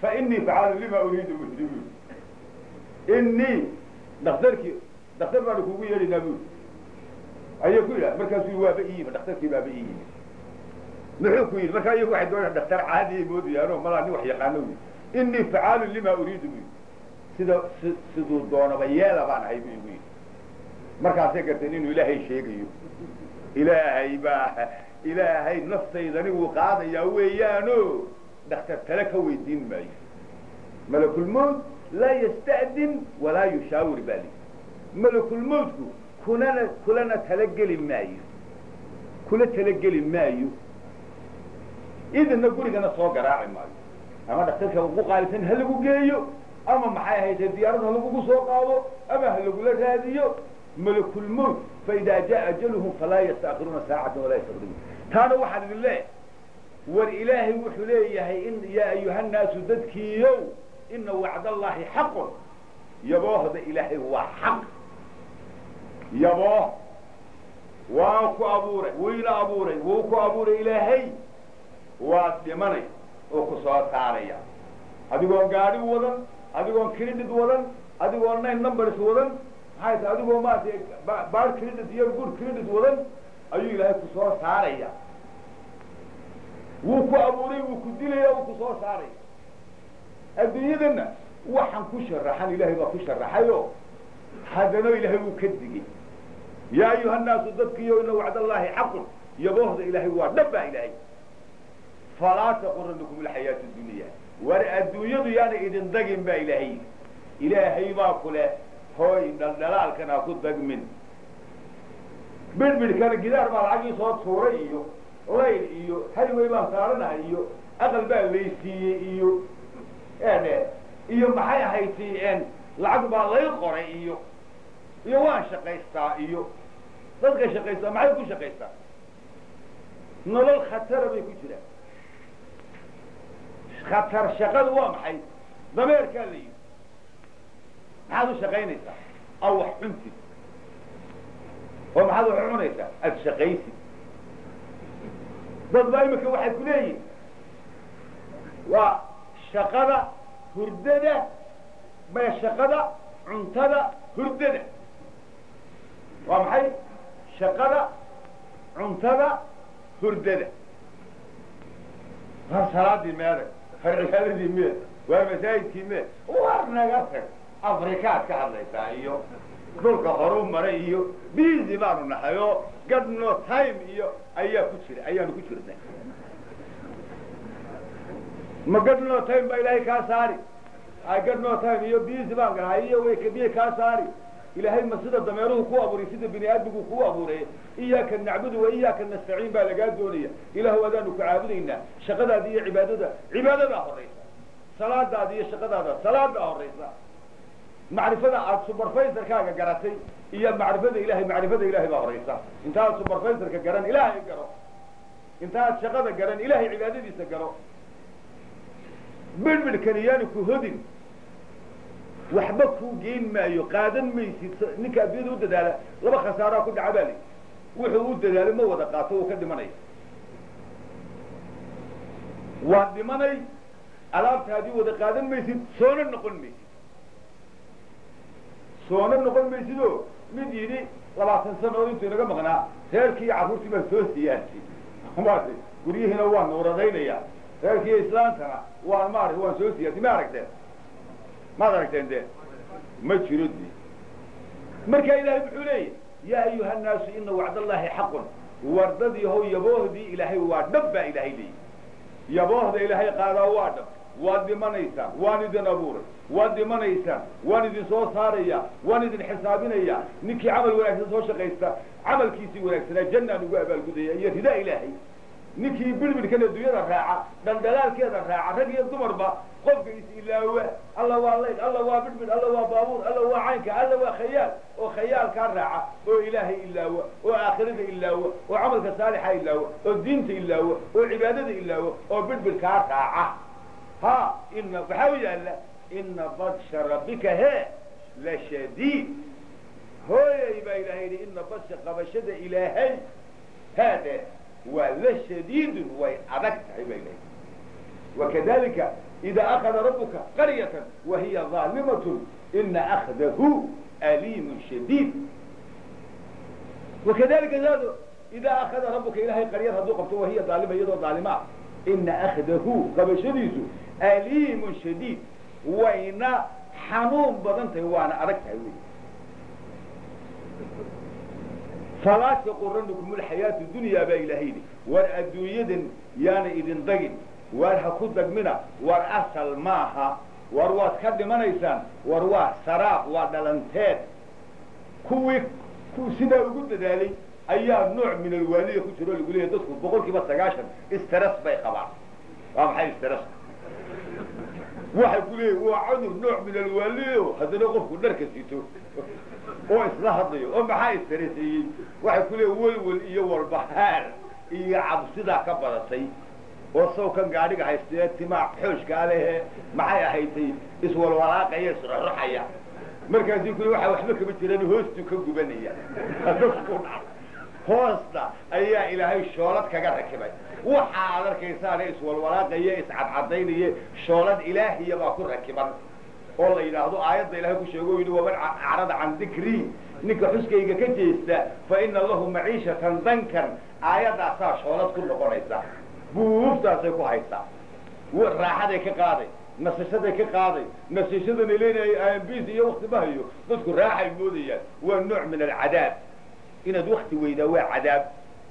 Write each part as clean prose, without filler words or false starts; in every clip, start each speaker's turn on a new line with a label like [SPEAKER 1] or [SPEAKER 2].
[SPEAKER 1] Fa inii facaalu lima uriidu buu yidhi. Buu inii dhakhtarkii, dhakhtar baanu kugu yeedhaynaa buu ayay ku yidhaha. Markaasuu waaba ii yimi dhakhtarkii, baaba ii yimi. Muxuu ku yidhi? Markaa iyagu waxay doonayaan dhakhtar caadiyay moodayaano, malaa nin wax yaqaano. Yidhi inii facaalu lima uriidu buu yidhi, sida siduu doonaba yeela baan ahay buu igu yidhi. Markaasay garteen inuu Ilaahay sheegayo. Ilaahay baa, Ilaahay naftaydani wuu qaadayaa weeyaano, dhakhtar tale ka weydiin maayo. Malakulmowt laa yasta'din walaa yushaawir baa li malakulmowtku kunana kulana talageli maayo, kula talageli maayo, idinna gurigana soo garaaci maayo. Ama dhakhtarka ugu qaalisan ha lagu geeyo, ama maxay ahaytay diyaarad ha lagugu soo qaado, ama ha lagula raadiyo. Malakulmowt faidaa jaa ajaluhum falaa yastaakiruuna saacatan walaa yastaqdimuun. Taana waxaan idin leeyahay, war Ilaahay wuxuu leeyahay in yaa ayuhannaasu, dadkiiyow, ina wacdallaahi xaqun, yaboohda Ilaahay waa xaq. Yabooh waa ku abuuray, wuyna abuuray, wuu ku abuuray Ilaahay, waad dhimanay oo ku soo saaraya adigoon gaadhi wadan, adigoon credit wadan, adigoon nine numbers wadan, maxay tahay, adigoo maaragtay bad credit iyo good credit wadan ayuu Ilaahay ku soo saaraya. Wuu ku abuuray, wuu ku dilaya, wuu ku soo saaraya. Adduunyadana waxaan ku sharaxan Ilaahay baa ku sharaxayo, haddana Ilaahay wuu ka digay. Yaa ayuha nnaasu, dadkiiyo, ina wacdallaahi xaqun, yaboohda Ilaahay waa dhab baa Ilaahay. Falaa taquranakum alxayaatu dunya, war adduunyadu yaana idin dagin baa Ilaahay yidhi. Ilaahay baa ku leh, hooy, dhaldhalaalkan ha ku dagmin, bidhbidhkana gidaar baa lacagii soo tuuray iyo layl iyo highway baan saaranahay iyo aqal baa laysiiyey iyo iyo maxay ahayti lacag baa lay qoray iyo waan shaqaystaa iyo dadka shaqaystaa maxay ku shaqaystaa? Nolol khatara bay ku jiraan. Khatar shaqadu waa maxay? Dameerkaa la yidhi maxaad u shaqaynaysaa? Aw wax cuntid oo maxaad wax u cunaysaa? Aada shaqaysid. Dad baa imika waxay ku leeyihin waa shaqada, hurdada, maya, shaqada, cuntada, hurdada. Waa maxay shaqada, cuntada, hurdada? War salaadii meeday? War cibaadadii mee? Waa masaajidkii mee? War naga tag, Afrikaad ka hadlaysaa iyo dhulka horu maray iyo busy baanu nahay oo got no time iyo ayaa ku jira, ayaanu ku jirnay. Ma got no time baa Ilaahay kaa saari? Got no time iyo busy baan gahay iyo way miyay kaa saari? Ilaahay ma sida dameeruhu ku abuuray, sida bini aadmigu kuu abuuray? Iyaaka nacbudu wa iyaaka nastaciin baa lagaa doonaya. Ilaahu adaanu ku caabudaynaa. Shaqadaada iyo cibaadada, cibaadadaa horaysa. Salaadaada iyo shaqadaada, salaadaa horaysa. Macrifada aada supervisorkaaga garatay iyo macrifada Ilahay, macrifada Ilahay baa horaysa. Intaad supervisorka garan, Ilaahay garo. Intaad shaqada garan, Ilahay cibaadadiisa garo. Bidhbidhkani yaanu ku hodin, waxba kuu geyn maayo, qaadan maysid. Ninka addunyada u dadaala laba khasaaraa ku dhaca baa li: wuxuu u dadaalay ma wada qaato, wuu ka dhimanaya, waad dhimanay, alaabtaadii wada qaadan maysid, soona noqon maysid, soona noqon maysid. Oo mid yidhi 20 sanadood intuu inaga maqnaa, reerkii iyo carruurtii baan soo siyaasay, maartay, guryihiina waan nuuradaynayaa, reerkii islaantana waan maarata waan soo siyaasay. Ma aragteen? Maad aragteen? De ma jiro de. Marka Ilahay muxuu leeyahy? Yaa ayuha annaasu ina wacdallaahi xaqun, wardad yahow, yaboohdii Ilaahay waa dhab baa Ilaahay leeyahy. Yaboohda Ilaahay qaadaa waa dhab. Waad dhimanaysaan, waan idin abuuray, waad dhimanaysaan, waan idin soo saaraya, waan idin xisaabinaya. Ninkii camal wanaagsan soo shaqaysta, camalkiisii wanaagsanaa jannaan ugu abaalgudaya iyo ridaa Ilaahay. Ninkii bidhbidhkan adduunyada raaca, dhaldhalaalkeeda raaca, rag iyo dumarba, qofka is-ilaawa, alla waa layd, alla waa bidhbidh, alla waa baabuur, alla waa caynka, alla waa khayaal, oo khayaalkaa raaca oo Ilaahay ilaawa oo aakhirada ilaawa oo camalka saalixa ilaawa oo diinta ilaawa oo cibaadada ilaawa oo bidhbidhkaa raaca, ha ina waxaa u yaalla ina badsha rabbika he la shadiid. Hooyay baa Ilahay yidhi, ina badsha, qabashada Ilaahay haade waa la shadiidun, way adag tahay baa Ilahay. Wakadalika Idaa akhada rabbuka qaryatan wa hiya daalimatun ina akhdahu aliimun shadiid. Wakadalika saado idaa akhada rabbuka ilaahay qaryad hadduu qabto wahiya daalima iyadoo daalima ah ina akhdahu qabashadiisu aliimun shadiid, wayna xanuun badan tahay waana adag tahay wey. Falaa taquranakum alxayaatu dunyaa baa ilaahay yidhi, war adduunyadan yaana idin dagin, waar ha ku dagmina, war asal maaha, war waad ka dhimanaysaan, war waa saraab, waa dhalanteed. Kuwii sidaa ugu dadaalay ayaa nooc min alwaaliya ku jiro lagu leeyahy dadku 90% stress bay qabaan. Waa maxay stress? Waxay ku leeyihin waa cudur nooc min alwaaliyo, haddana qofku dharka sito oo isla hadlayo oo maxaa istreseeyey? Waxay ku leeyihin welwel iyo walbahaar iyo cabsidaa ka badatay oo sawkan gaadhiga haystee timaa xooshkaa lehe maxay ahaydtay iswalwalaaqaya isruxruxaya. Markaasuu ku waxa waxba kama jiraan, hoostuu ka gubanaya. Hoosta ayaa ilaahay shoolad kaga rakibay. Waxa aad arkaysaane iswalwalaaqaya iscadcadaynaya shoolad ilaahiya baa ku rakiban oo la yidhaahdo aayadda ilahay ku sheego o yidhi waman acrada can dikrii, ninka xuskayga ka jeesta fa ina lahu maciishatan dankan. Aayaddaasaa shoolad ku noqonaysa, buuftaasay ku haysaa, raaxaday ka qaaday, nasashaday ka qaaday. Nasashadana leenahay ambis iyo wakti ma hayo, dadku raaxay moodayaan. Waa nooc min alcadaab, inaad wakti weydaa waa cadaab.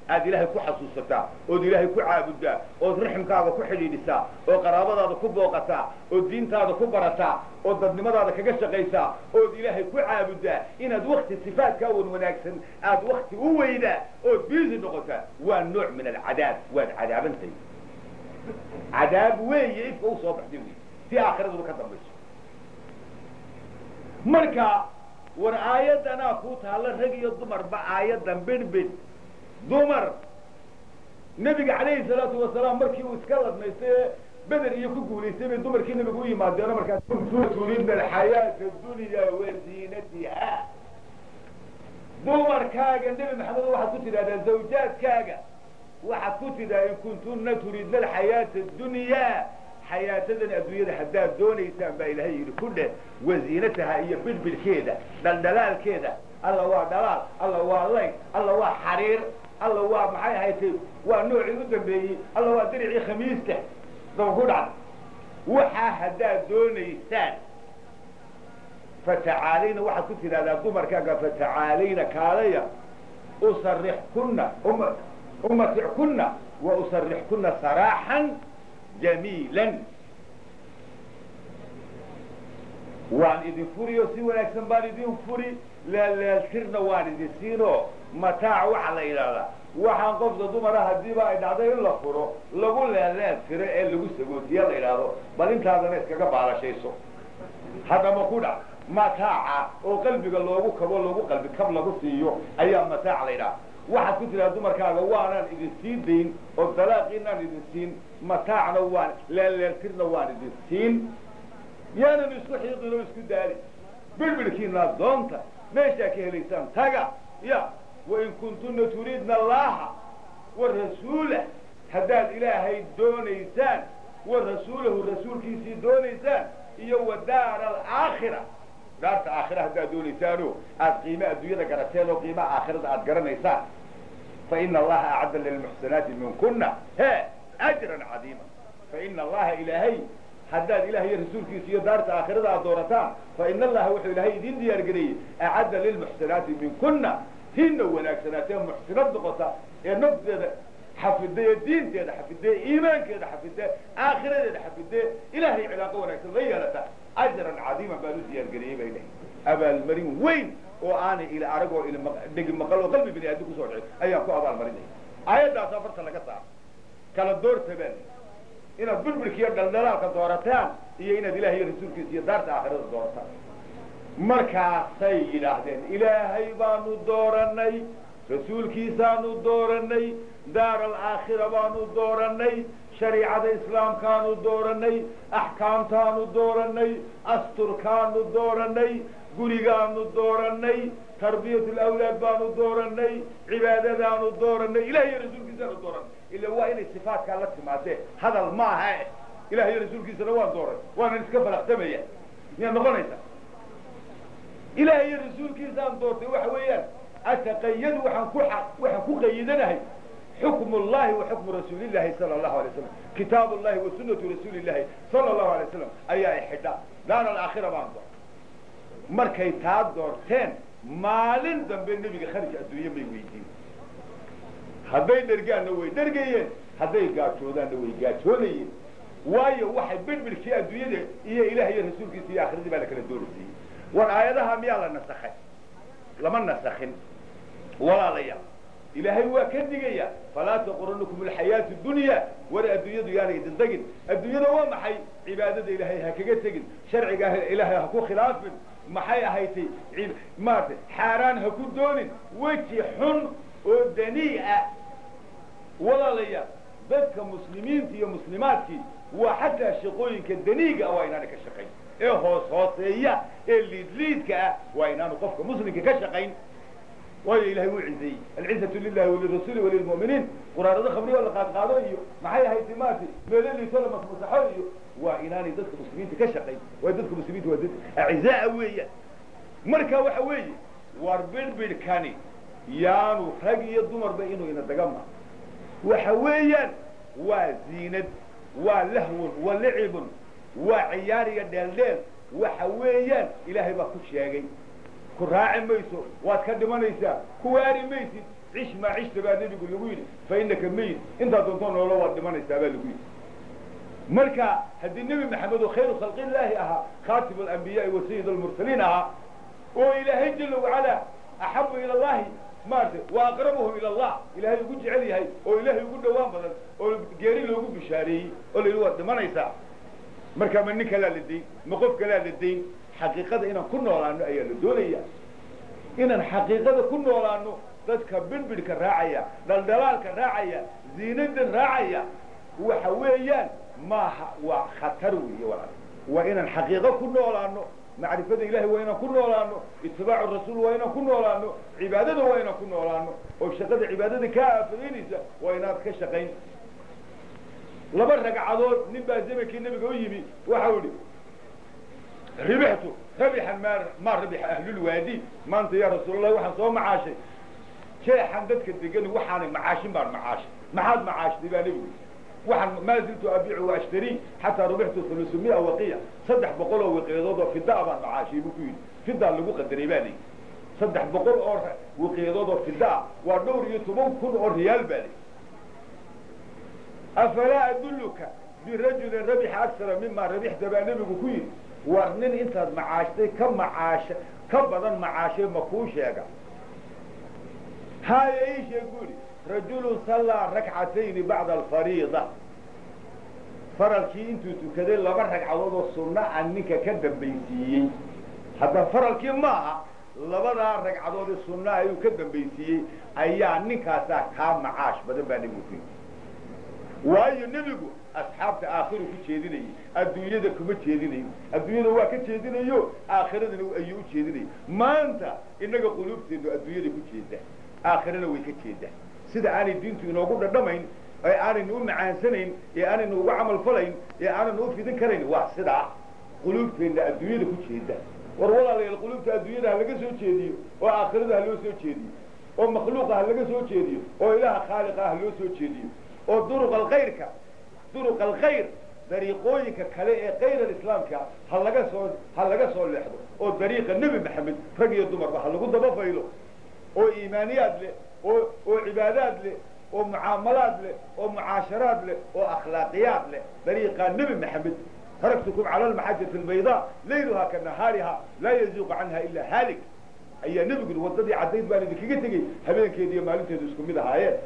[SPEAKER 1] Aad ilaahay ku xasuusataa ood ilaahay ku caabuddaa ood raximkaaga ku xidhiidhisaa oo qaraabadaada ku booqataa oo diintaada ku barataa oo dadnimadaada kaga shaqaysaa ood ilaahay ku caabuddaa, inaad wakti sifaatkaa wan wanaagsan aad wakti u weydaa ood biisi noqotaa waa nooc min alcadaab. Waad cadaabantay, cadaab weeye ifka u soo baxday wey si aakhiraduba ka dambayso. Marka war aayaddanaa kuu taalla rag iyo dumarba, aayaddan bidhbidh dumar. Nebiga calayhi salaatu wasalaam markii uu iska ladmaystay ee beder iyo ku guulaystay bay dumarkii nebigu u yimaadeeno markaas turidna alxayaata dunya waziinatiha. Dumarkaaga nebi maxamed waxaad ku tidhahdaa zawjaadkaaga waxaad ku tidhaha in kuntunna turidna alxayaata adunyaa, xayaatadan adduunyada haddaad doonaysaan baa ilaahay yidhi ku dheh, waziinataha iyo bidhbidhkeeda dhaldhalaalkeeda. Alla waa dhalaal, alla waa layg, alla waa xariir, alla waa maxay ahaydtay waa noocii u dambeeyey, alla waa diricii khamiista daba ku dhacda. Waxaa haddaad doonaysaan fatacaalayna, waxaad ku tidhahdaa dumarkaaga fatacaalayna kaalaya, usarixkunna umatickunna wa usarixkunna saraaxan jamiilan. Waan idin furi oo si wanaagsan baan idin furi, leelleeltirna waan idin siinoo. Mataac waxaa la yidhaahdaa waxaan qofka dumara haddiiba ay dhacday in la furo lagu leelleel tiro ee lagu sagootiye la yidhaahdo, bal intaadana iskaga baalashayso. Haddama ku dhac mataaca oo qalbiga loogu kabo, loogu qalbi kab lagu siiyo ayaa mataac la yidhaha. Waxaad ku tidhaha dumarkaaga waanaan idin sii dayn oo dalaaqiinaan idin siin, mataacna waan leelleeltirna waan idin siin, yaanan isku xiiqin oo isku daalin, bilbilkiinaa doonta meeshaa ka helaysaan taga. Ya wain kuntunna turiidna allaha wa rasuulah, haddaad ilaahay doonaysaan wa rasuulahu rasuulkiisii doonaysaan iyo wa daara alaakhira, daarta aakhira haddaad doonaysaanoo aad qiime adduunyada garateen oo qiimaha aakhirada aad garanaysaan, fa ina allaha acadda lilmuxsanaati minkuna he ajran cadiima. Fa ina allaha ilaahay haddaad ilaah iyo rasuulkiisa iyo daarta aakhirada aad doorataan, fa ina allaha wuxuu ilaahay idin diyaargareeyey acadda lilmuxsanaati minkuna, tiinna wanaagsanaatee muxsinad noqota ee nafteeda xafidee diinteeda xafidee iimaankeeda xafidee aakhiradeeda xafidee ilaahay cilaaqo wanaagsan la yeelata, ajran cadiiman baan u diyaargareeyey bay lehay. Abaalmarin weyn oo aanay ila arag oo dhegi maqal oo qalbi bini aadam kusoo dhicin ayaan ku abaalmarinaya. Aayaddaas afarta laga saaro kala doorta baa inaad bilbilka iyo dhaldhalaalka doorataan iyo inaad ilahay iyo rasuulkiisa iyo daarta aakhirada doorataan. Markaasay yidhaahdeen ilaahay baanu dooranay, rasuulkiisaanu dooranay, daar alaakhira baanu dooranay, shariicada islaamkaanu dooranay, axkaamtaanu dooranay, asturkaanu dooranay, gurigaanu dooranay, tarbiyat alawlaad baanu dooranay, cibaadadaanu dooranay, ilahay iyo rasuulkiisaanu dooranay. Ila waa inay sifaatkaa la timaadee, hadal maaha. Ilaahay rasuulkiisana waan dooray, waanan iska falaqtamaya. Miyaad noqonaysaa? Ilaahay iyo rasuulkiisaan doortay waxa weeyaan ataqayadu, waxaan ku qayidanahay xukmu llahi wa xukmu rasuulillahi sala allahu alay wasalam, kitaabu llahi wa sunnatu rasuulillahi sala allahu alay wasalam ayaa i xidha. Daar alaakhira baan doortay. Markay taa doorteen maalin dambe nebiga kharij adduunye may weydiin. Hadday dhergaanna way dhergayeen, hadday gaajoodaanna way gaajoonayeen. Waayo waxay bidhbidhkii adduunyada iyo ilaah iyo rasuulkiisa iyo aakhiradii baa la kala doorasiiyey. War aayadaha miyaa la nasakhay? Lama nasakhin walaalayaal. Ilaahay waa ka digaya, falaa taquranakum alxayaatu dunya. War adduunyadu yaanay idin dagin. Adduunyada waa maxay? Cibaadada ilaahay ha kaga tegin, sharciga ilaahay ha ku khilaafin, maxay ahaytay maarata xaaraan ha ku doonin, weji xun oo danii ah. Walaalayaal, dadka muslimiinta iyo muslimaadkii waa xataa shaqooyinka daniiga ah waa inaanay ka shaqayn, ee hoos hooseeya ee liidliidka ah waa inaanu qofka muslimka ka shaqayn. Waayo ilahay wuu cizeeyey, alcizatu lilahi walirasuuli walilmu'miniin. Quraarado khamriyo la qaadqaado iyo maxay ahayd maarata meelo liito la masmasaxo iyo waa inaanay dadka muslimiinta ka shaqayn. Waayo dadka muslimiinta waa dad acizaa weeyaan. Marka waxa weeye, war bidhbidhkani yaanu rag iyo dumarba inuu ina dagama. Waxa weeyaan waa ziinad, waa lahwun wa licibun, waa ciyaar iyo dheeldheel. Waxa weeyaan ilaahay baa ku sheegay, ku raaci mayso, waad ka dhimanaysaa, ku waari maysid. Cish maa cishta baa nebigu lagu yidhi, fa innaka meyit, intaad doontoo noolo waad dhimanaysaa baa lagu yidhi. Marka haddii nebi maxamed oo khayru khalqillaahi ahaa, khaatimu alambiyaai wa sayid almursaliin ahaa, oo ilaahay jala wacalaa axabu ila allahi maarata wa aqrabuhum ila allah, ilaahay ugu jecel yahay oo ilaahay ugu dhawaan badan, oo geeri loogu bishaareeyey oo la yidhi waad dhimanaysaa, marka ma nin kalaa la dayn, ma qof kalaa la dayn? Xaqiiqada inaan ku noolaano ayaa la doonaya, inaan xaqiiqada ku noolaano. Dadka bidhbidhka raacaya, dhaldhalaalka raacaya, ziinadan raacaya, waxa weeyaan maaha, waa khatar weeye walaal. Waa inaan xaqiiqo ku noolaano, macrifada ilahay waa inaan ku noolaano, itibaacu rasuul waa inaan ku noolaano, cibaadada waa inaan ku noolaano, oo shaqada cibaadada kaa aafadaynaysa waa inaad ka shaqayn. 2 ragcadood nin baa zamankii nebiga u yimi, waxau idhi ribixtu rabixan maa rabixa ahlulwaadi. Maanta yaa rasuulallahi waxaan soo macaashay jeexan dadka degan, waxaanay macaashin baan macaashay. Maxaad macaashtay baa nebigu? Waxaan maa ziltu abiicu wa ashtari xataa rubixtu 300 waqiya, 300 oo wiqiyadood oo fidaa baan macaashay buu ku yidhi. Fidaa lagu qadaray baa layidhi, 300 oo wiqiyadood oo fidaa waa dhowr iyo toban kun oo riyaal baa layidhi. Afalaa adulluka birajulin rabixa aksara mima rabixta baa nebigu ku yidhi. War nin intaad macaashtay ka macaasha ka badan macaashay ma kuu sheega? Haaya ii sheeg buu yidhi. Rajulun sallaa rakcatayni bacda alfariida, faralkii intuu tukaday 2 ragcadood oo sunna a ninka ka dambaysiiyey. Hadda faralkii maaha, 2daa ragcadood ee sunna ayuu ka dambaysiiyey ayaa ninkaasaa kaa macaash badan baa nebigu ku yidhi. Waayo nebigu asxaabta aakhiru ku jeedinayay, adduunyada kuma jeedinayo. Adduunyada waa ka jeedinayo, aakhiradana ayuu u jeedinayay. Maanta innaga quluubteennu adduunyada ku jeeda, aakhirana way ka jeedaa. Sida aanay diintu inoogu dhadhamayn, ee aanaynu u macaansanayn, ee aanaynu ugu camal falayn, ee aanaynu u fidin karayn, waa sidaa quluubteenna adduunyada ku jeeda. War walaalayaal, quluubta adduunyada ha laga soo jeediyo oo aakhirada ha loo soo jeediyo, oo makhluuqa ha laga soo jeediyo, oo ilaaha khaaliqa ha loo soo jeediyo, oo duruq alkhayrka, duruq alkhayr, dariiqooyinka kale ee kayr alislaamka ha laga soo leexdo, oo dariiqa nebi maxamed rag iyo dumarba ha lagu daba faylo, oo iimaaniyaad leh, oo cibaadaad leh, oo mucaamalaad leh, oo mucaasharaad leh, oo akhlaaqiyaad leh. Dariiqa nebi maxamed, taraktukum cala almaxajati albaydaa layluhaa ka nahaariha laa yaziiqu canha ilaa haalik, ayaa nebigu waddadii caddayd baan idinkaga tegey, habeenkeedi iyo maalinteedu isku mid ahaayeen,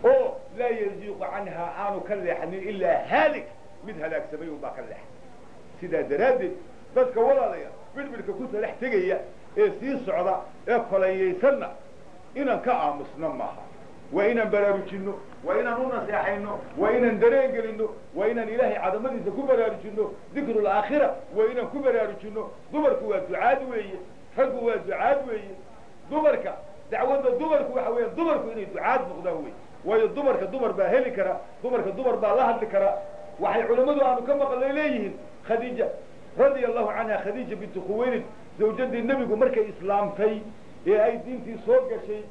[SPEAKER 1] oo laa yaziiqu canhaa aanu ka leexanin ilaa haalik, mid halaagsamay un baa ka leexay. Sidaa daraaddeed dadka walaalaya bidhbidhka ku talax tegaya ee sii socda ee kolayaysanna inaan ka aamusno maaha. Waa inaan baraarujinno, waa inaan u naseexayno, waa inaan dareen gelinno, waa inaan ilaahay cadamadiisa ku baraarujinno, dikru laakhira waa inaan ku baraarujinno. Dumarku waa ducaad weeye, raggu waa ducaad weeye. Dumarka dacwadda dumarku waxa weeyaan dumarku inay ducaad noqdaan wey. Waayo dumarka dumar baa heli kara, dumarka dumar baa la hadli kara. Waxay culammadu aanu ka maqlay leeyihiin Khadiija radia allahu canha, Khadiija bintu Khuwaylid zawjadii nebigu markay islaamtay ee ay diintii soo gashay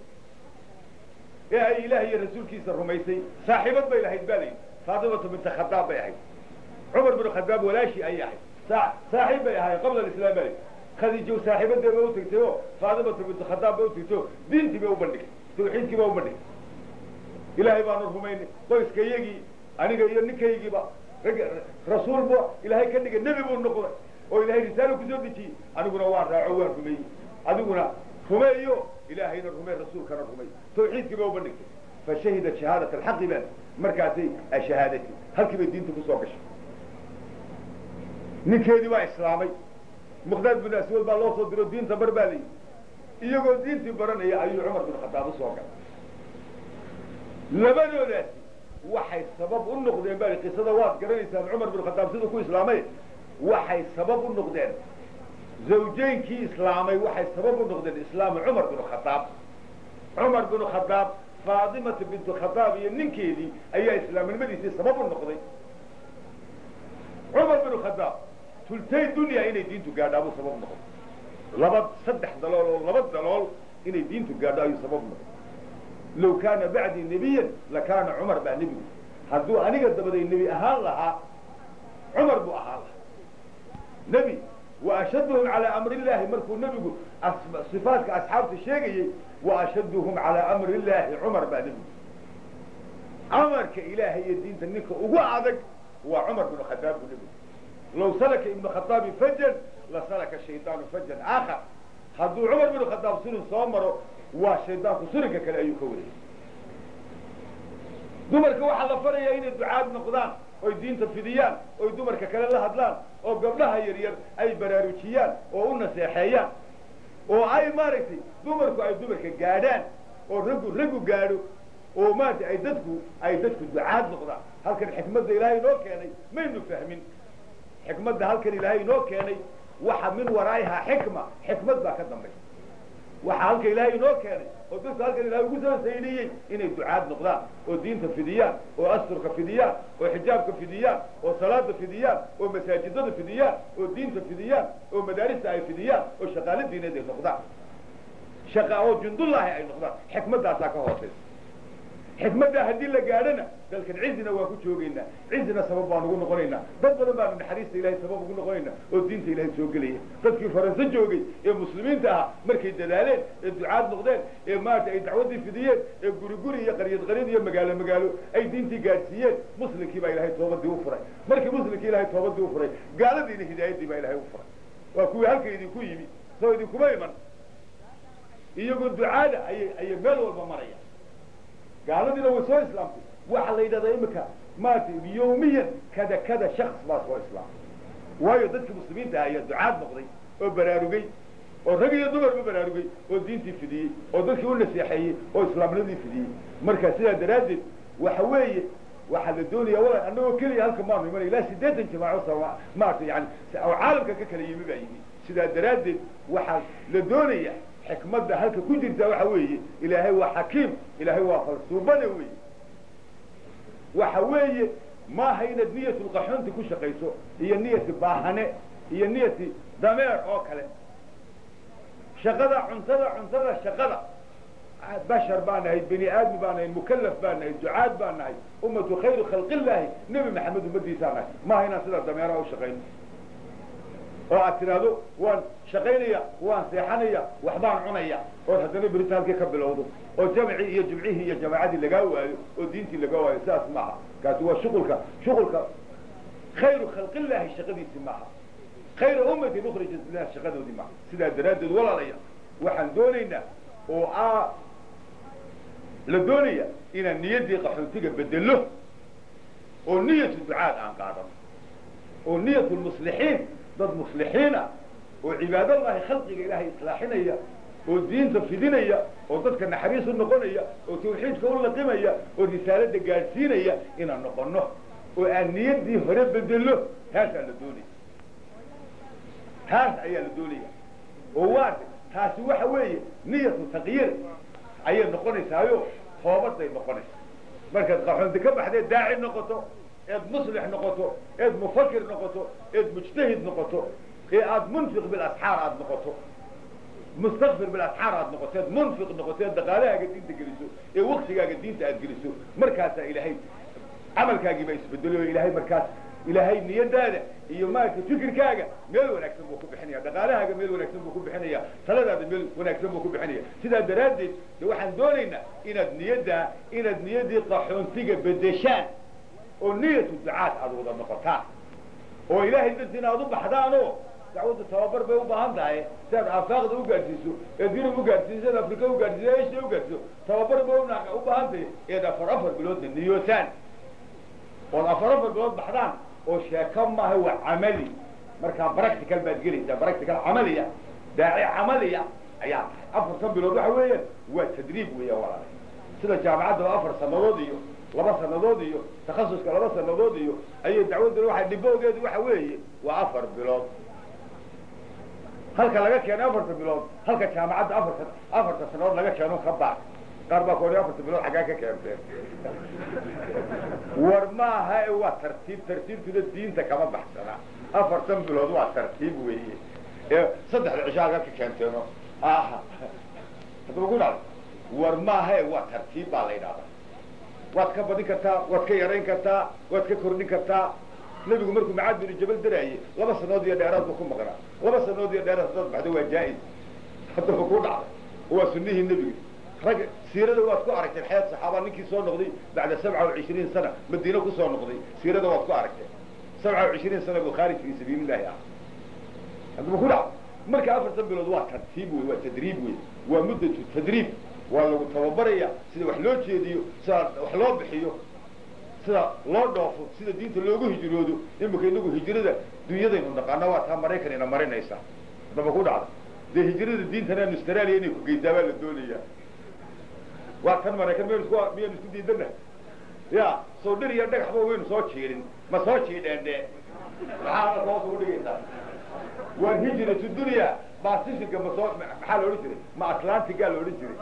[SPEAKER 1] ee ay ilaah iyo rasuulkiisa rumaysay, saaxiibad bay lahayd baa layidhi. Faatimatu binta Khadaab bay ahayd, Cumar binu Khadaab walaashii ayay ahayd, saaxiib bay ahaayeen qabla alislaam baa layidhi. Khadiijo saaxiibadeed ba u tagtay oo Faatimatu bintu Khadaab ba u tagtay oo diintii bay u bandhigtay, tawxiidkii ba u bandhigtay. Ilaahay baanu rumaynay, qoyskayagii aniga iyo ninkaygiiba rasuul bu ilaahay ka dhigay, nebi buu noqday oo ilaahay risaalo kusoo dejiyey, aniguna waan raaco waan rumeeyey, adiguna rumeeyo, ilaahayna rumey, rasuulkana rumey. Tawxiidkii bay u bandhigtay. Fa shahidat shahaadat alxaqi baan markaasay shahaadati, halkii bay diinta kusoo gashay. Ninkeedii waa islaamay, Miqdaad bin Aswad baa loo soo diro, diinta bar baa layidhi. Iyagoo diintii baranaya ayuu Cumar bin Khadaab usoo galay. Labadoodaasi waxay sabab u noqdeen baa qisada waad garanaysaan Cumar bin Khadaab siduu ku islaamay. Waxay sabab u noqdeen zawjeynkii islaamay, waxay sabab u noqdeen islaamu Cumar bin Khadaab. Cumar bin Khadaab, Faatimata bintu Khadaab iyo ninkeedii ayaa islaamnimadiisii sabab u noqday. Cumar bin Khadaab tultay dunya inay diintu gaadho abuu sabab noqday, laba saddex dalool oo laba dalool inay diintu gaadho ayuu sabab noqday. Low kaana bacdii nebiyan lakaana Cumar baa nebigu, hadduu aniga dabaday nebi ahaan lahaa Cumar buu ahaan lahaa nebi. Wa ashadduhum calaa amri illaahi, markuu nebigu sifaadka asxaabta sheegayey, wa ashadduhum calaa amri illaahi Cumar baa nebigu. Amarka ilaahay iyo diinta ninka ugu adag waa Cumar binu Khadaab buu nebigu. Low salaka ibnu Khadaabi fajan la salaka shaydaanu fajan aakhar, hadduu Cumar binu Khadaab surin soo maro waa shaydaanku surinka kale ayuu ka wareegay. Dumarka waxaa la farayaa inay ducaad noqdaan oy diinta fidiyaan oy dumarka kale la hadlaan oo gabdhaha yaryar ay baraarujiyaan oo u naseexeeyaan oo ay maaragtay dumarku ay dumarka gaadhaan oo raggu raggu gaadho oo maaragtay ay dadku ducaad noqdaan. Halkan xikmadda ilaahay inoo keenay maynu fahmin. Xikmadda halkan ilaahay inoo keenay waxa min waraa'ihaa xikma, xikmad baa ka dambaysa. Waxaa halka ilaahay inoo keenay oo dadku halkan ilahay ugu soo saydhiyey inay ducaad noqdaan oo diinta fidiyaan oo asturka fidiyaan oo xijaabka fidiyaan oo salaada fidiyaan oo masaajidada fidiyaan oo diinta fidiyaan oo madaarista ay fidiyaan oo shaqaalo diineed ay noqdaan, shaqa oo jundullaahi ay noqdaan. Xikmaddaasaa ka hooseysa. Xikmaddaa haddii la gaadhona dalkan cizina waan ku joogaynaa, cizina sabab baan ugu noqonaynaa, dad badan baanu naxariista ilahay sabab ugu noqonaynaa oo diinta ilahay soo gelaya. Dadkii Faranse joogay ee muslimiinta ahaa markay dadaaleen ee ducaad noqdeen ee maarata ay dacwaddii fidiyeen ee guri guri iyo qaryad qaryad iyo magaalo magaalo ay diintii gaadhsiiyeen, muslimkii baa ilahay toobadii u furay. Markii muslimkii ilahay toobadii u furay, gaaladiina hidaayadii baa ilahay u furay. Waa kuwii halka idinku yimi, soo idinkuma iman iyagoo ducaada ayay meel walba maraya. Gaaladiina way soo islaamtay. Waxaa la yidhahdaa imika maarata yawmiyan kada kada shaks baa soo islaamay, waayo dadkii muslimiinta ah ayaa ducaad noqday oo baraarugay oo rag iyo dumarba baraarugay oo diintii fidiyey oo dadkii u naseexeeyey oo islaamnimadii fidiyey. Marka sidaa daraaddeed waxa weeye waxaa la doonaya walaal annagoo keliya halka maanu imanay, ilaa 80 jamaaco maarata yani oo caalamka ka kala yimi baa yimi. Sidaa daraaddeed waxaa la doonaya xikmadda halka ku jirta waxa weeye ilaahay waa xakiim, ilaahay waa falsuubane weeye. Waxa weeye maaha inaad niyatulqaxoonti ku shaqayso iyo niyati baahane iyo niyati dameer oo kale. Shaqada cuntada cuntada shaqada, bashar baa nahay, bani aadmi baa nahay, mukalaf baa nahay, ducaad baa nahay, ummatu khayru khalqillaahi, nebi Maxamed ummadiisaa nahay. Maaha inaan sidaa dameeraha u shaqayno oo aad tidhaahdo waan shaqaynaya, waan seexanaya, waxbaan cunaya, ood haddana berita halkii ka bilowdo oo jamcii iyo jimcihii iyo jamaacadii lagaa waayo oo diintii lagaa waayo. Sidaas maaha. Kaasi waa shuqulka shuqulka khayru khalqillaahi shaqadiisii maaha, khayra ummatin ukhrijat lilah shaqadoodii maaha. Sidaa daraaddeed walaalaya waxaan doonaynaa oo a la doonaya inaan niyaddii qaxoontiga bedelo oo niyatu ducaad aan qaadano oo niyatu lmuslixiin, dad muslixiin ah oo cibaadallaahi khalqiga ilaahay islaaxinaya oo diinta fidinaya oo dadka naxariis u noqonaya oo tawxiidka u laqimaya oo risaaladda gaadhsiinaya inaan noqono oo aan niyaddii hore bedelo. Taasaa la doonaya, taas ayaa la doonaya oo waa taasi waxa weeye niyatu taqyiir ayay noqonaysaayo toobaday noqonaysaa. Markaad qaxoonti ka baxdee daaci noqoto Eed muslix noqoto, eed mufakir noqoto, eed mujtahid noqoto, ee aad munfiq bilasxaar aad noqoto, mustakfir bilasxaar aad noqoto, eed munfiq noqoto, eed dhaqaalahaaga diinta geliso, ee waktigaaga diinta aad geliso, markaasaa Ilaahay camalkaagii baa isbedelay oo Ilaahay markaas Ilaahay niyadaada iyo maaragtay fikirkaaga meel wanaagsan buu ku bixinaya, dhaqaalahaaga meel wanaagsan buu ku bixinaya, taladaada meel wanaagsan buu ku bixinaya. Sidaa daraaddeed de waxaan doonaynaa inaad niyaddaa, inaad niyaddii qaxoontiga bedeshaan oo niyatu ducaad aad wada noqotaan oo Ilaahay dartiina aad u baxdaanoo dacwaddu tababar bay u baahan tahay si aad aafaaqda u gaadhsiiso, eed Yurub u gaadhsiiso, eed Afrika u gaadhsiiso, Asia u gaadhsiiso, tababar bay u baahan tahay. Eed 4 biloodna niyootaan ood 4 bilood baxdaan oo sheeko maaha, waa camali. Markaa practical baad gelaysaa, practical camaliya, daaci camaliya ayaa tahay. 4tan bilood waxa weeyaan waa tadriib weeyaan walaala. Sida jaamacadda 4 sanadood iyo 2 sanadood iyo takhasuska 2 sanadood iyo ayay dacwadduna waxay dhiboogeedu waxa weeye waa 4 bilood. Halka laga keeno 4ta bilood, halka jaamacadda 4ta sanadood laga keeno ka baaq. Qaar baa koodhi 4ta bilood xaggaa ka keenteen. War maaha, e waa tartiib, tartiibtuna diinta kama baxsana. 4tan bilood waa tartiib weeye, ee 3da cisho halkaa ka keenteeno aha haddaba ku dhacday. War maaha, e waa tartiib baa la yidhahdaa. Waad ka badin kartaa, waad ka yarayn kartaa, waad ka kordhin kartaa. Nebigu markuu Macaad binu Jabal daraayey 2 sanadood iyo dheeraad buu ku maqnaa. 2 sanadood iyo dheeraad haddaad baxdo waa jaa-is, haddaba ku dhacday waa sunnihii nebiga. Rag siirada waad ku aragteen xayaat saxaaba, ninkii soo noqday bacda 27 sana Madiine ku soo noqday, siirada waad ku aragteen. 27 sana buu khaarij fii sabiilillahi ah, haddaba ku dhacday. Marka 4tan bilood waa tartiib wey, waa tadriib wey, waa muddatu tadriib. Waa lagu tababaraya sida wax loo jeediyo, sida wax loo bixiyo, sida loo dhoofo, sida diinta loogu hijroodo. Imika inagu hijrada dunyadaynu naqaano, waa taa Maraykan ina marinaysa, haddaba ku dhacda. Dee hijrada diintana Australia inay ku geysaa baa la doonaya. Waa tan Maraykan, miyaynu isku miyaynu isku diidana ya soo dhir iyo dhagaxba waynu soo jiirin, ma soo jiidheen de maxaa hoos ugu dhigaysaa? Waa hijratu dunya. Pacifica ma soo, maxaa la odhan jiray, ma Atlantica la odhan jiray?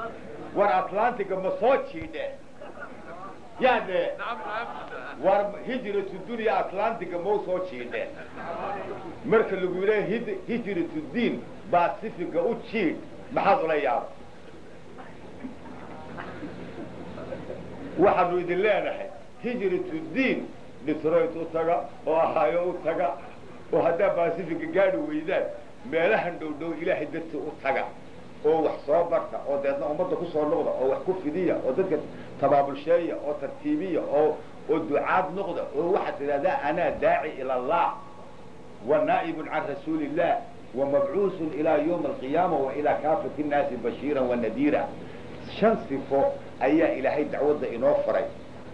[SPEAKER 1] War Atlantica ma soo jiidheen ya de? War hijratu dunya Atlantica mau soo jiidheen? Marka lagu yidhaha hijratu diin Pacifica u jiidh, maxaad ula yaaba? Waxaanu idin leenahay hijratu diin Detroit u taga oo Ohio u taga, oo haddaa Pacifica gaadhi weydaan meelahan dhow dhow Ilaahay dartii u taga oo wax soo barta oo deedna ummadda ku soo noqda oo wax ku fidiya oo dadka tabaabulsheeya oo tartiibiya oo ducaad noqda oo waxaad tidhahdaa anaa daaci ila Allah wa naa'ibun can rasuuli illah wa mabcuusun ilaa yawmi alqiyaama wa ilaa kaafati nnaasi bashiiran wa nadiira. 5 sifo ayaa Ilaahay dacwadda inoo faray.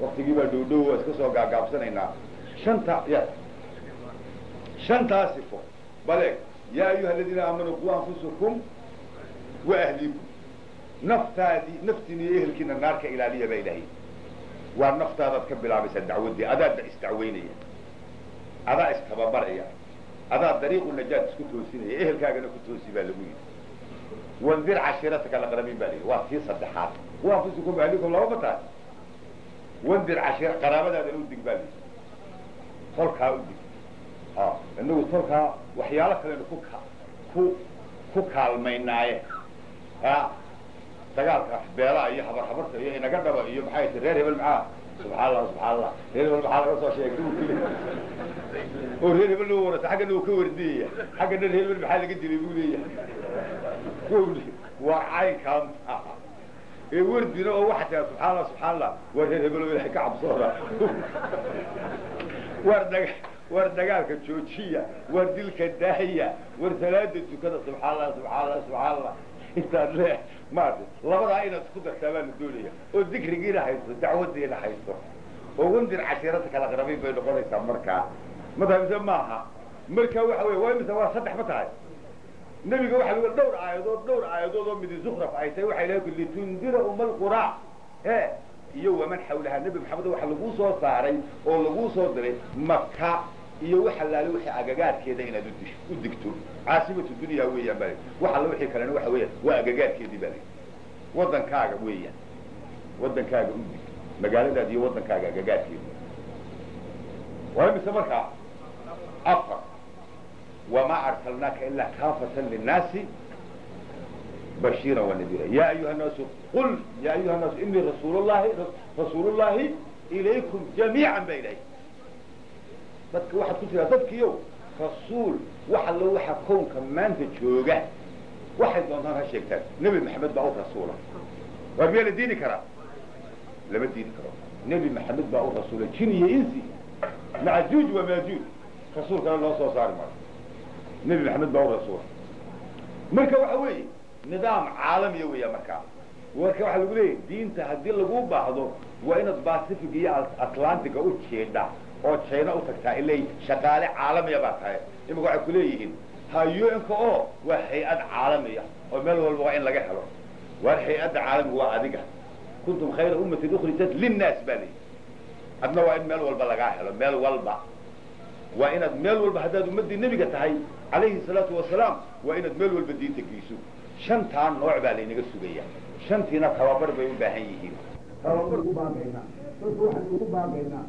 [SPEAKER 1] Waktigii baa dhow dhow, waa iska soo gaagaabsanaynaa. Shanta ya shantaa sifo baleeg: yaa ayuha aladiina aamanuu quu anfusakum wa ahliikum, naftaadii, naftiina iyo ehelkiina naarka ilaaliya baa Ilaahay. Waa naftaadaad ka bilaabaysaa dacwaddii, adaa isdacweynaya, adaa istababaraya, adaa dariiqu najaad isku toosinaya, ehelkaagana ku toosi baa lagu yidhi. Wandir cashiirataka alaqrabiin baa la yidhi, waa tii saddexaad. Wa anfusakum ahlikum laba ma tahay? Wandir cashiira, qaraabadaadana u dig baa la yidhi, tolkaa u dig. Inagu tolkaa waxyaalo kalenu ku kaalmaynaaye dagaalka beelaha iyo habar habarta iyo inaga dhaba iyo maxay ti reer hebel, maxaa subxaan Allah, subxaan Allah, reer hebel maxaa laga soo sheegay oo reer hebel loo warata, xaggana uu ka wardiyaya, xaggana reer hebel maxaa laga dilay buu leeyahay. War caynkaa maaha ee wardina oo waxaa tiraa subxaan Allah, subxaan Allah, waa reer hebel oo Ilaahay ka cabsoona. War dagaalka joojiya, war dilka daaya, war salaada tukada, subxaan Allah, subxaan Allah, subxaan Allah. Intaad le maarata labadaa inaad isku dartaa baa la doonaya oo dikrigiina haysto, dacwadiina haysto oo wandir cashiirata kala qarabiin bay noqonaysaa. Markaa ma tahay mise maaha? Marka waxa wey waa imise? Waa 3 ma tahay? Nebiga waxa lagu dhowr aayadood, dhowr aayadood oo midi Zukhraf ay tahay, waxay leedahay litundira uma alquraa he iyo waman xawlaha. Nebi Maxamed waxa laguu soo saaray oo laguu soo diray Maka iyo wax allaale wixii agagaarkeeda inaad u digto. Caasimatu dunya weeyaan baa wax alla wixii kalena waxa weeyaan waa agagaarkeedii baa layidhi. Waddankaaga weeyaan, waddankaaga u dig, magaaladaada iyo waddankaaga agagaarkeeda. Waa mise markaa 4. Wamaa arsalnaaka ilaa kaafatan linnaasi bashiira wanadiira. Ya ayuha nnaasu qul ya ayuha nnaasu inii rasuulullahi rasuulullahi ilaykum jamiican baa ilahay. Dadka waxaad ku tiraa dadkiiyow rasuul wax allo waxa kownka maanta jooga waxay doontaan ha sheegtaan, Nebi Maxamed baa u rasuula. Waar miyaa la diidi karaa? Lama diidi karo. Nebi Maxamed baa u rasuula jin iyo insi, macajuuj wa maajuuj, rasuul kale loo soo saari maayo. Nebi Maxamed baa u rasuula. Marka waxa weeye nidaam caalamiya weeya. Markaa marka waxaa lagu leeyahy diinta haddii lagu baahdo waa inaad Pacific iyo Atlantica u jeedha oo China u tagtaa, ilay shaqaale caalamiya baa tahay. Imika waxay kuleeyihiin ha UN-ka oo waa hay-ad caalamiya oo meel walba waa in laga helo. Waar hay-adda caalamiga waa adiga. Kuntum khayra ummatin ukhrijat linnaas baa layihi. Adna waa in meel walba lagaa helo, meel walba waa inaad meel walba haddaad ummaddii nebiga tahay calayhi salaatu wasalaam waa inaad meel walba diinta geyso. 5taa nooc baa laynaga sugaya, 5tiina tababar bay u baahan yihiin.
[SPEAKER 2] Tababar ugu baaqaynaa dadka, waxaan ugu baaqaynaa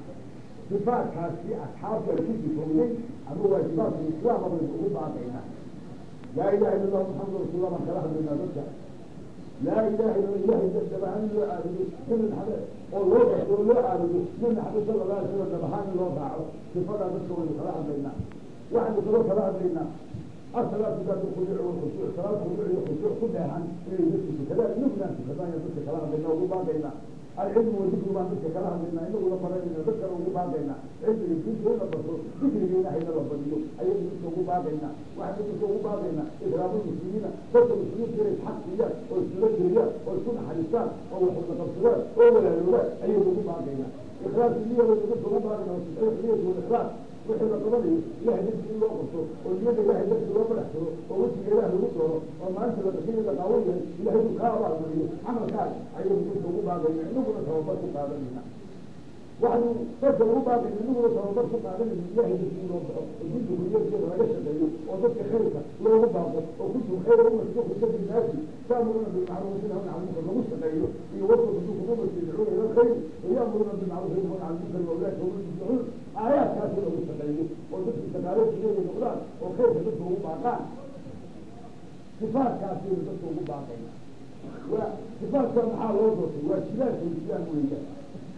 [SPEAKER 2] sifaadkaasi asxaabta ay ku sifowday ama waajibaadka islaama baynu ugu baaqaynaa. Laa ilaha illa Allah Muxamadu rasuullah baan kala hadlaynaa dadka. Laa ilaha illa ilahay dhabahaan in loo caabudo Nabi Maxamed oo loo garto oo loo caabudo Nabi Maxamed sala Allah alay slam dhabahaan in loo raaco, sifadaa dadka waynu kala hadlaynaa. Waxaynu kaloo kala hadlaynaa asalaatu daat lkhuduuc walkhushuuc, salaad khuduuc iyo khushuuc ku dheehan inay dadku tukadaan, inaguna tukadaan ya dadka kala hadlaynaa ugu baaqaynaa. Alcilmu wadikru baan dadka kala hadlaynaa, inaguna baranayna, dadkana ugu baaqaynaa. Cilmiga diinta in la barto, dikriga ilahayna la badiyo ayaynu dadka ugu baaqaynaa. Waxaynu dadka ugu baaqaynaa ikraamu lmuslimiina, dadka muslimiinta inay isxaq siiyaan oo isnala geliyaan oo isku naxariistaan oo wax wada qabsadaan oo walaaloobaan ayaynu ugu baaqaynaa. Ikhlaasu niya baynu dadka ugu baaqaynaa, watasxiix niyatu walikhlaas. Wixii la qabanayo ilahay dartii in loo qabto oo niyada ilahay dartii loo badaxsado oo wejiga ilaah lagu doono oo maalinta la dhashay la qaawan yahay ilahay uu kaa abaalmariyo camalkaaga ayaynu dadka ugu baaqayna, inaguna tababar ku qaadanayna. Waxaynu dadka ugu baaqayna, inaguna tababar ku qaadanayna, ilahay dartii in loo baxo oo diinta guryeelkeeda laga shaqeeyo oo dadka khayrka loogu baaqo oo kuntum khayra ummatin ukhrijat linnaasi ta'muruuna bilmacruuf watanhawna cani lmunkar lagu shaqeeyo, iyo wasadukum ummati yadcuuna ila alkhayr waya'muruuna bilmacruuf wayanhawna cani lmunkar wa ulaika hum lmuflixuun aayaadkaasi lagu shaqeeyo oo dadku shaqaale jireeday noqdaan oo khayrka dadka ugu baaqaan. Sifaadkaasaynu dadka ugu baaqayna. Waa sifaadka maxaa loo doortay? Waajibaadka islaam weeyaan.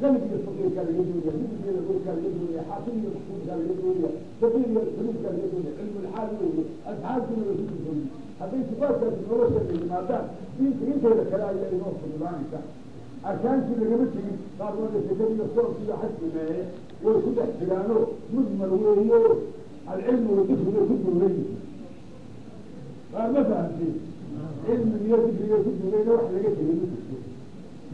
[SPEAKER 2] Qalbiga faqiirkaa laga doonaya, midkeeda dhulkaa laga doonaya, xaakim iyo maxkuumkaa laga doonaya, saqiir iyo xuluubkaa laga doonaya. Cilmulxaal weeye, asxaabtiina way ku sifooyey. Hadday sifaadkaasi nolosheeda yimaadaan, diinta inteeda kale ayaa inoo fududaanaysa. Arkaantii lagama tegin, qaar waa sekada iyo soonka iyo xajki meeye way ku dhex jiraano, mujmal weeyo, alcilmu wadikri bay ku duugan yihiin. Qaar ma fahamteen? Cilmiga iyo dikriga ku duugayna wax laga tegay ma jirto.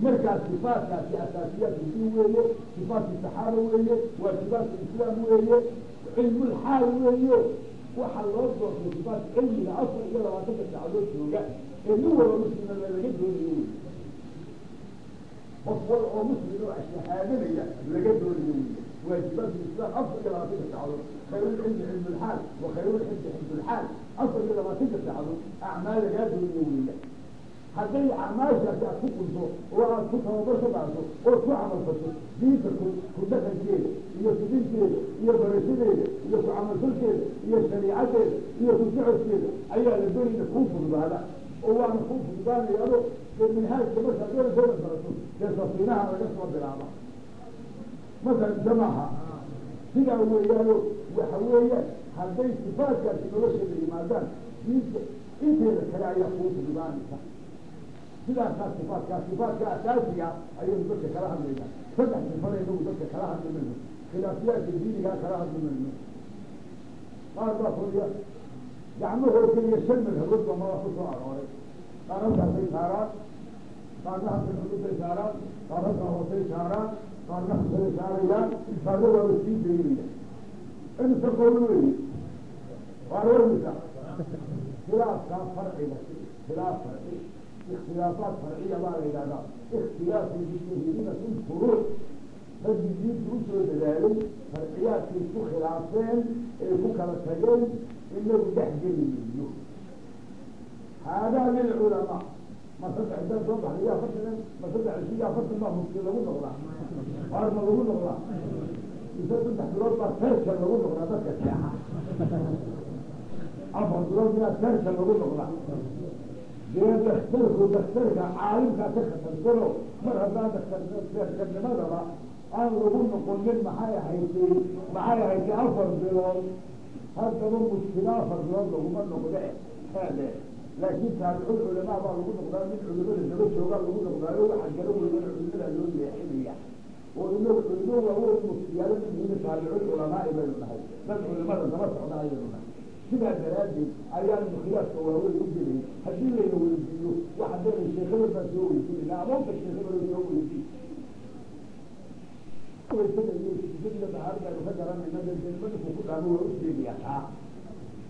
[SPEAKER 2] Markaas sifaadkaasi asaasiyaadka diin weeye, sifaadkii saxaaba weeye, waajibaadka islaam weeye, cilmulxaal weeye. Waxaa loo doortay sifaadka cilmiga 24-ka saacadood jooga ee nin walba muslima laga doonayo wey, qof wal oo muslim oo shahaadanaya laga doonayo wey. Waajibaadka islaam 24-ka saacadood, khayrulcilmi cilmulxaal wa khayrulxifdi xifdulxaal, 24-ka saacadood acmaal lagaa doonayo weeya. Hadday acmaashaasi aad ku qunto oo aad ku tababar ka qaado ood ku camalfasho, diinta ku dhaqankeeda iyo fidinteeda iyo barashadeeda iyo ku camalfalkeeda iyo shariicadeeda iyo ku socodkeeda ayaa la doonayna kuu fududaada oo waana kuu fududaanaya. Ado dee minhaajka markaad doonaysa inaad barato, dee safiinaha laga soo bilaaba masalan jamaaha sidaa weeyaano. Waxa weeyaan hadday sifaadkaasi nolosheeda yimaadaan, diinta inteeda kale ayaa kuu fududaanaysa. Sidaasaa sifaadkaa, sifaadka asaasiga ayaynu dadka kala hadlaynaa. 3 sifada inagu dadka kala hadli mayno, khilaafiyaadka diinigaa kala hadli mayno. Qaar baa furiya gacmahoo keliya, 5 madhabood baa mala ku soo arooray. Qaar halkaasay saaraan, qaarna halkan xududay saaraan, qaar halkaa hoosay saaraan, qaarna halkanay saarayaan, qaarna waaba sii daynaya. Imisa qowl weeye? Waar warmisa khilaafkaa farciga, khilaaf farci, ikhtilaafaat farciya baa la yidhahdaa. Ikhtilaafu mujtahidiina fi lfuruuc, raggii diinta usoo dadaalay farciyaadkay isku khilaafeen ay ku kala tageen inagu dhex geli mayno. Haadaa lilculamaa. Ma 3 intaan soo baxday iyo 40, ma 3 cishi iyo 40 baa mufti lagu noqdaa? Waar ma lagu noqdaa? Mise 3 bilood baa sershan lagu noqdaa dadka seexa? 4 bilood miyaa sershan lagu noqdaa? Dee dakhtarku dakhtarka caalimkaa ka khatarsano. Mar haddaan dakhtarnimadaba aan lagu noqonin, maxay ahayd 4 bilood? Haddaba mushkilo 4 bilood laguma noqde haade, laakiin taabicul culamaa baa lagu noqdaa, mid culimada daba joogaa lagu noqdaayo. Waxa garan weydana culimada loo leexinaya, oo inagu culimo waaweyn muftiyaalo minhina taabicul culamaai baynu nahay, dad culimada daba socda ayaynu nahay. Sidaa daraaddeed ayaanu khilaafka waaweyn u gelay. Haddii layna weydiiyo, waxaan leenahay sheekada baan soo weydiinayna, amoonta sheekada soo weydiin. Waysada iyo isjadiga dahaarada aynu ka garanayna, dee ninku ku dhaamo waa u sheegaya taa.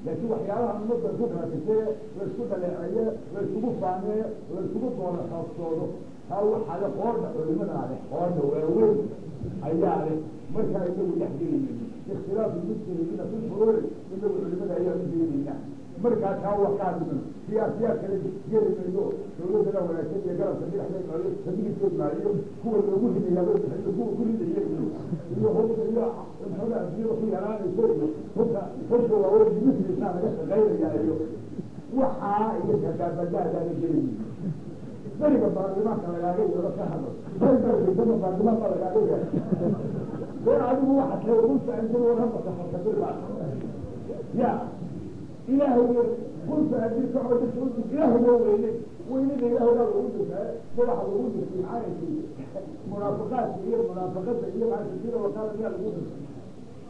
[SPEAKER 2] Laakiin waxyaalaha ummadda ku kala tagtee, laysku dhaleeceeye, laysugu faaneeyo, laysugu doola xoogsoodo, taa waxaa le qoordha culimadaa leh, qoordha waaweyn ayaa leh. Markaa inagu dhex geli mayno ikhtilaafu mujtahidiina fi lfuruuci, inagu culimada ayaan u jeedayna. Markaa taa waa ka hadli mayno. Siyaasiyaad kale geli mayno, dawladdana wanaagsan iyo garabka madaxda maayo, ka midigtood maayo, kuwa loogu ridayaaba iyo kuwa ku ridaya iyo hubka iyo muxuga adduunyada ku yaraanayso iyo hubka waaweyn dimisriisaa laga shaqaynaya iyo waxaa iyo kadaabadaadaana geli mayno. Beriga baarlamaanka lagaaga yeero ka hadal, beriga baarlamaan baa lagaaga yeero. War adigu waxa tahay qulta anzil warabaka fakabir baa ya Ilaahay qulta anzil kacoo dadka u Ilaahay waa weyne, weynada Ilaahay baa lagu dirtaa. Madaxa lagu dirtay maxaa? Munaafiqaadka iyo munaafaqada iyo maasira wakaala miyaa lagu dirtay?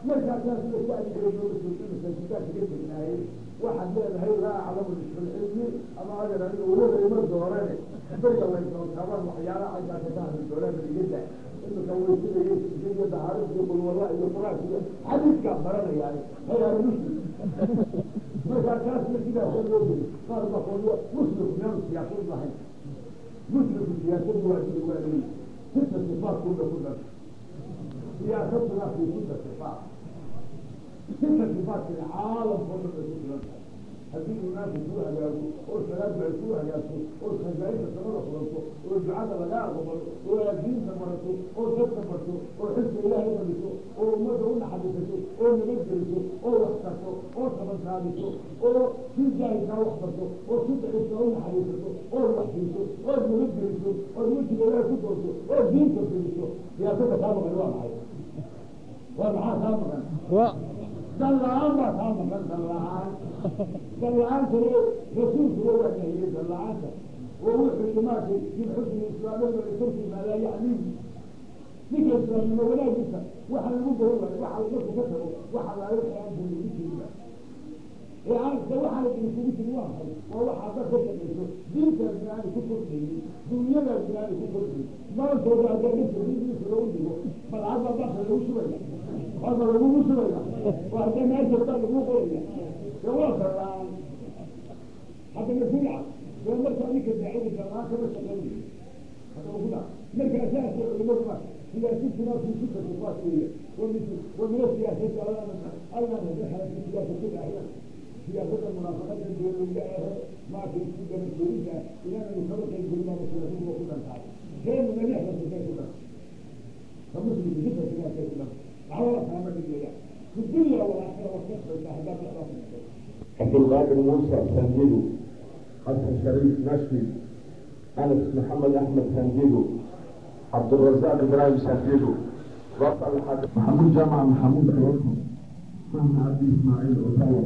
[SPEAKER 2] Markaa taas sida shaniga nooga joogta masaajidaa kaga tegnaayey, waxaad leedahay laa aclamu nisfulcilmi ama adeer aniga weliba ima doorane, beriga lay doortaabaan waxyaalaha caynkaasa ka hadli doonaan baligada. Imika waysada iyo sijada iyo dahaarada iyo qulwalla iyo qur-aanka iyo xadiiskaan baranayaa hayaara muslim. Markaa taasna sidaasa loo geli. Qaar baa qooliya muslimku miyaanu siyaasad lahayn? Muslimku siyaasadu waa leeyi sita sifaat kuda ku dhan siyaasaduna fi sita sifaat, sita sifaatkina caalamkao dhan bay ku filan tahay. Haddii iimaanku kuu hagaago oo salaadu ay kuu hagaagto oo khazaainta samada furanto oo ducada laga aqbalo oo aad diinta barato oo dadka barto oo xuska Ilaahay badiso oo ummadda u naxariisato oo nabadgeliso oo wax tarto oo tabantaadiso oo kii jaahilkaa wax barto oo kii daciifka u naxariisato oo wax siiso ood nabadgeliso ood wejiga Ilaahay ku doonto oo diinta fidiso, siyaasadda kaa maqan waa maxay? Waa maxaa kaa maqan? Dan la-aan baa kaa maqan, dan la-aan. Dan la-aantana rasuulkuba waa nahiyey dan la-aanta, oo wuxuu yihi maarkay min xusni islaamada tarki maa laa yacniihi. Ninka islaamnimo wanaagiisa waxa lagu garan waayo waxa markuu ka tago waxa laala wixii aan dani ugu jirinba ee aan de waxaana dani kugu jirin. Waa maxay? Waa waxaa dad ka shaqayso diintaasina aanay ku kordhaynin, dunyadaasina aanay ku kordhayn. Maantooda haddaa dhirta diintiisa loogu dhigo, malacag baa baaka lagu shubaya, waaba lagugu shubaya, waa haddee meesha baa lagu qoraya, dee waa dan la-aan. Haddana ku dhaca dee markaa ninka daaciga dan la-aan kama shaqaynayo. Haddaba ku dhaca markaa saasay culimadu ma siyaasatuna fi sita sifaat weeye. ومن السياسة ألا ندخل في سياسة الأحيان، سياسة المنافقة الدولية ما في السياسة المسؤولية إلى أن يخلق الجنة مسؤولية وكل تعالى غير من يحدث في كل فمسلم جدا في كل عوض هذا في الدنيا والآخرة والكسر الأهداف.
[SPEAKER 1] عبد القادر موسى سانديجو، حسن شريف نشوي، أنس محمد أحمد سانديجو، عبد الرزاق إبراهيم سانديجو، رفع الحاج محمود جامع محمود توكل، فهمي عبد إسماعيل أوتاوا.